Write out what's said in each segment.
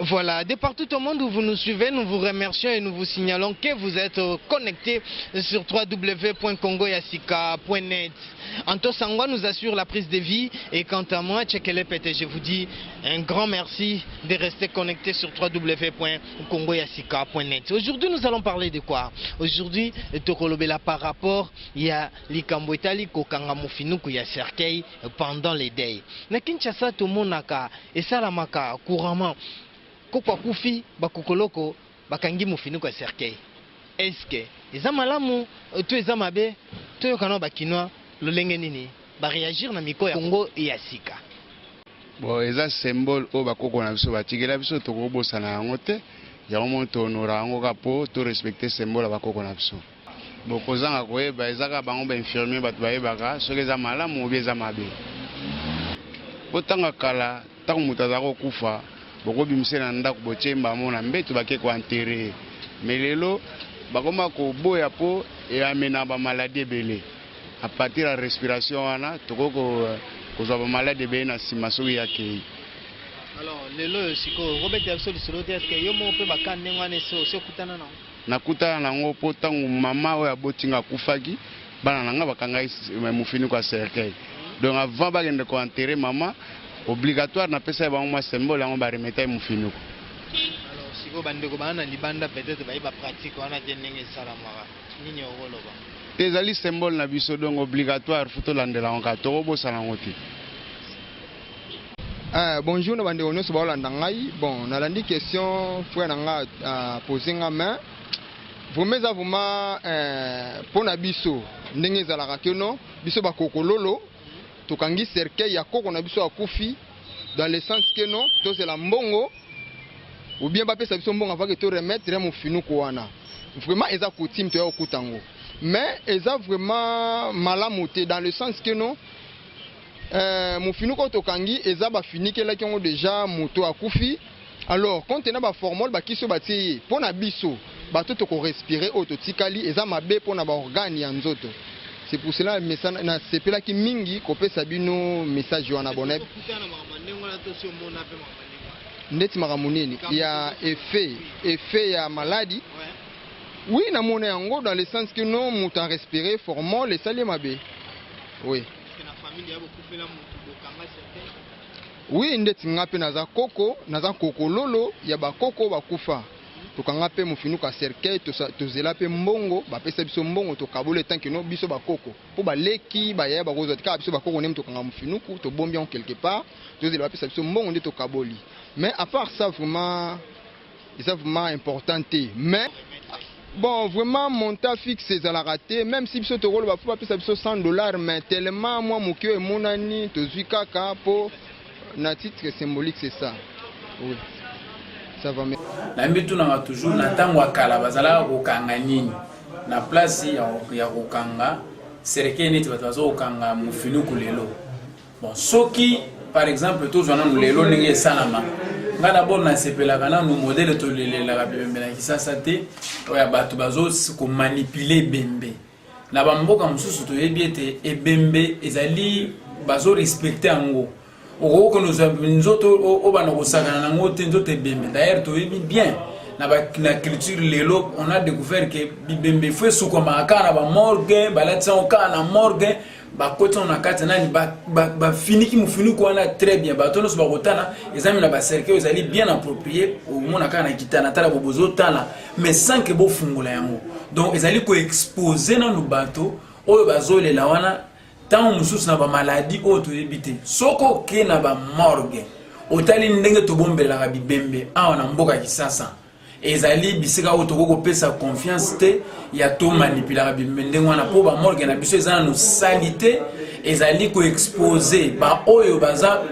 Voilà, de partout au monde où vous nous suivez, nous vous remercions et nous vous signalons que vous êtes connectés sur www.congoyasika.net. Anto Sangwa nous assure la prise de vie et quant à moi, Tchekele Pete, je vous dis un grand merci de rester connecté sur www.congoyasika.net. Aujourd'hui, nous allons parler de quoi? Aujourd'hui, Tokolobela par rapport ya likambo etali kokanga mofinuku ya cercueil pendant les deuils. Na Kinshasa, tomonaka esalamaka couramment. Koko akufi, bakokoloko bakangi mofinuku ya cercueil. Est-ce que eza malamu to eza mabe? Toyoka nao ba kinois lolenge nini ba reagir na micro ya Congo ya sika. Bon eza symbole oyo ba koko na biso batikela biso tokoki kobosana yango te yango moni to honora yango kaka po to respecter symbole ya ba koko na biso. Bon kozanga koyeba eza kaka bango ba infirmier batu bayebaka soki eza malamu ou bien eza mabe. Po tango ya kala tango mutu azalaka kokufa boko bimisa ye na ndaku botie ye mbala moko na mbetu bake ko enterrer ye mais lelo bakoma koboya po e amenaka ba maladie ebele a partir ya respiration wana tokoki kozwa ba maladi ebele na sima soki ye akeyi. Alors lelo oyo sikoyo okobetela biso lisolo te est ce que yo moko pe ba cas ndenge wana esi okutana na yango? Nakutana na yango po tango mama oyo aboti nga akufaki, bana na nga bakangaki mofiniko ya cercueil. Donc avant bakende ko enterrer mama, obligatoire napesaki bango mwa symbole yango ba remettaki mofinuku. Alors sikoyo ba ndeko baza na libanda peut etre bayebi ba pratique wana te ndenge esalamaka, nini okoloba? Te ezali symbole na biso donc obligatoire faut tolandela yango kaka, tokobosana yango te. Eh, bonjour na bandeko nyonso baolanda ngai. Bon, nalandi question frère na nga a pose nga mais vraiment eza vraiment eh, mpo na biso ndenge ezalaka ke no biso bakokololo tokangi cercueil ya koko na biso akufi dans le sens ke no tozela mbongo ou bien bapesa biso mbongo avant ke to remettre mofinuku wana. Vraiment eza coutume toya kokuta yango mais eza vraiment malamu te dans le sens ke no Eh, mofinuku oyo tokangi eza bafinikelaki yango deja moto akufi alors compte na ba formol bakisi oyo batie ye mpo na biso bato toko respirer oyo totikali eza mabe mpo na ba organes ya nzoto. C'est pour cela nasepelaki mingi kopesa bino message wana bon ndeti makambo nini ya effet effet ya maladi oui namona yango dans le sens que non moto a respirer formol esali ye mabe oui. Oui ndeti nga pe naza koko naza kokololo ya ba koko ba kufa tokanga pe mofinuku ya cercueil tozela pe mbongo bapesa biso mbongo tokabola etant que no biso ba koko po ba leki ba yaya bakozwa te kaka biso ba koko nde tokanga mofinuku tobombi yango quelque part tozela bapesa biso mbongo nde tokaboli mais à part ça vraiment eza vraiment important te mais bon vraiment montant fixe ezalaka te même si biso tokoloba fo bapesa biso 100 dollars mais tellement mwa moke oyo emonani tozwi kaka po na titre symbolique c'est ça oui ça va. Namitunaka toujours na ntango ya kala bazalaka kokanga nini na place ya kokanga cercueil neti bato baza kokanga mofinuku lelo. Bon, soki par exemple tozwa nanu lelo ndenge esalama, nga d'abord nasepelaka nanu modele tolelelaka bibembe na Kisasa te, oyo ya bato bazo komanipule ebembe na bamboka mosusu. Toyebi ete ebembe ezali bazo respecte yango, okoki kokende ozwa nzoto obanda kosakana nango te, nzoto ebembe. D'ailleurs toyebi bien na, ba, na culture lelo on a découvert que bibembe fo esukwamaka kaka na bamorgue, balatisa yango kaka na morgue, bakoti yango na kati nani bafiniki ba, ba mofinuku wana très bien. Bato nyonso bakotala ezami na bacercueil ezali bien approprié, omona kaka na kitana tala bo bozotala mais sans que bofungola yango. Donc ezali koexpose nanu bato oyo bazolela wana ntango mosusu na bamaladi oyo toyebi te. Soki oke na bamorgue otali ndenge tobombelaka bibembe awa na mboka Kisasa, ezali bisika oyo tokoki kopesa confiance te ya tomanipulaka bibembe ndenge wana, mpo bamorgue na biso eza nanu sali te, ezali koexpose baoyo baza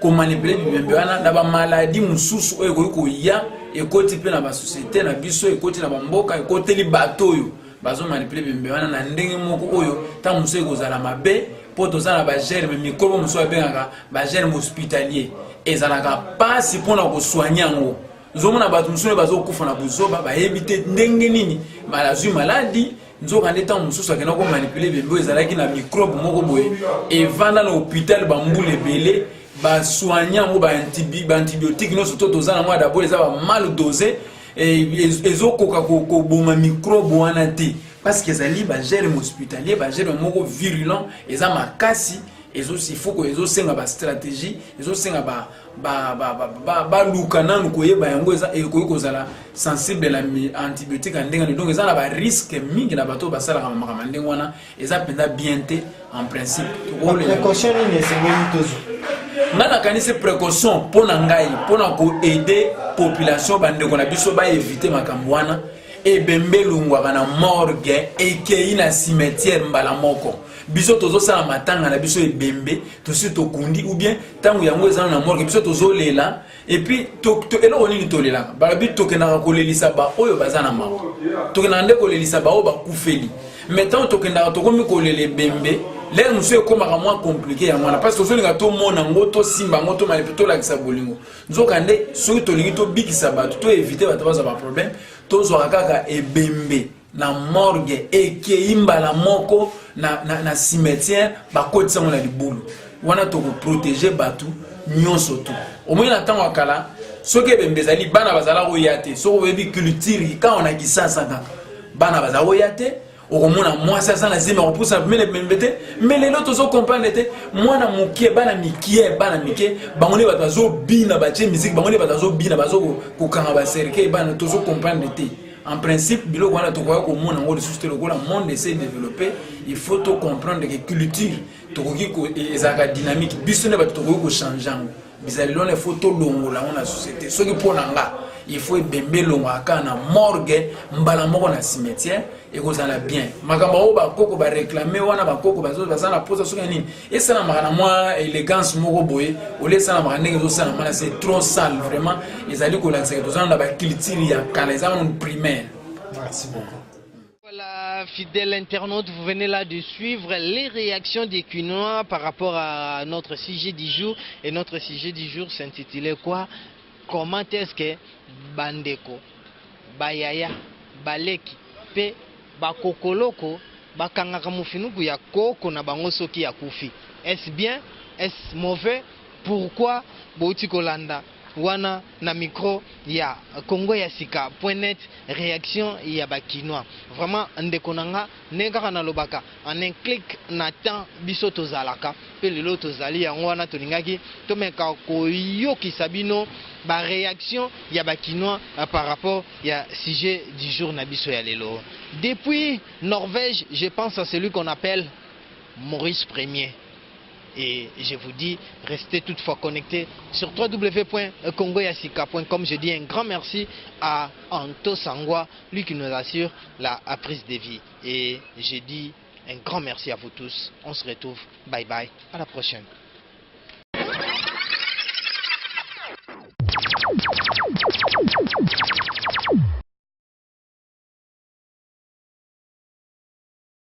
komanipule bibembe wana na bamaladi mosusu oyo ekoki koya ekoti mpe na basosiete na biso, ekoti na bamboka, ekoteli bato oyo bazomanipule bibembe wana na ndenge moko oyo ntango mosusu ekozala mabe, mpo toza na bagerme mikrobe mosusu babengaka bagerme hospitalier, ezalaka mpasi mpona kosoigne yango. Ozomona bato mosusu bazokufa na buzoba, bayebi te ndenge nini bazwi maladi, nzoka nde ntango mosusu akenda komanipule bembe oyo ezalaki na microbe moko boye evanda na hôpital bambula ebele. Basoigne yango, baantibiotique nyonso to toza nango ya d'abord eza bamal dosé, ezokoka koboma microbe wana te, parce que ezali bagerme hospitalier, bagerme moko virulent, eza makasi. Il faut ko ezosenga bastratégie, ezosenga baluka nanu koyeba yango ekoki kozala sensible na antibiotique ya ndenge nini. Donc eza na barisque mingi na bato oyo basalaka makambo ya ndenge wana. Eza mpenza bien te en principe. Précaution nini esengeli tozwa? Ngai nakanisi précaution mpo na ngai, mpo na koaider population, bandeko na biso baéviter makambo wana, ebembe elongwaka na morgue, ekei na cimetière mbala moko. Biso tozosala matanga na biso, ebembe tosi tokundi, ou bien ntango yango eza na morgue, biso tozolela. Et puis eloko nini tolelaka? Balobi tokendaka kolelisa baoyo baza na mawa, tokendaka nde kolelisa baoyo bakufeli. Mais ntango tokendaka, tokomi kolela ebembe, l'heure mosusu ekomaka mwa compliqué. Yango wana, parce tozolinga tomona yango, tosimba yango, tomala mpe tolakisa bolingo. Nzoka nde soki tolingi tobikisa bato, toéviter bato bazwa baproblème, tozwaka kaka ebembe na morgue, ekei mbala moko na cimetière, bakotisa yango na libulu wana, tokoprotéger bato nyonso. Tu omoni, na ntango ya kala, soki ebembe ezali, bana bazala koya te. Soki oyebi culture kaka na Kisasa, kaka bana bazala koya te. Okomona mwasi aza na zemi, akopusa pembeni ebembe te. Mais lelo tozocomprendre te, mwana moke, bana mike, bana mike, bango nde bato bazobina, batie musique, bango nde bato bazobina, bazokokanga bacercueil bana. Tozocomprendre te. En principe, biloko wana tokoka komona yango lisusu te. Lokola monde ese développé, il faut tocomprendre que culture tokoki ezalaka dynamique. Biso nde bato tokoki kochanger yango. Bizaleli wana, il faut tolongola yango na société. Soki mpo na nga, il faut ebembe elongwaka kaka na morgue, mbala moko na cimetière, ekozala bien. Makambo oyo bakoko baréclamer wana, bakoko baza na posa soki ya nini, esalamaka na mwa élégance moko boye, olie esalamaka ndenge ezosalama na, c'est trop sale vraiment. Ezali kolakisaka toza na baculture ya kala, eza nanu primaire. Merci beaucoup. Voilà, fidèles internautes, vous venez là de suivre les réactions des Kinois par rapport à notre sujet du jour. Et notre sujet du jour s'intitulait quoi? Comment est-ce que bandeko, Bayaya, Baleki, pe Bakokoloko, bakangaka mofinuku ya koko na bango soki akufi? Est-ce bien? Est-ce mauvais? Pourquoi? Bouti kolanda wana na micro ya Congo ya Sika.net, réaction ya bakinois. Vraiment, ndeko na nga, ndenge kaka nalobaka, en un clic na temps, biso tozalaka mpe lelo tozali yango wana, tolingaki tomeka koyokisa bino baréaction ya bakinois par rapport ya sujet du jour na biso ya lelo. Depuis Norvège, je pense à celui qu'on appelle Maurice Premier. Et je vous dis, restez toutefois connectés sur www.congoyasika.com. Je dis un grand merci à Anto Sangwa, lui qui nous assure la prise de vue. Et je dis un grand merci à vous tous. On se retrouve. Bye bye. À la prochaine.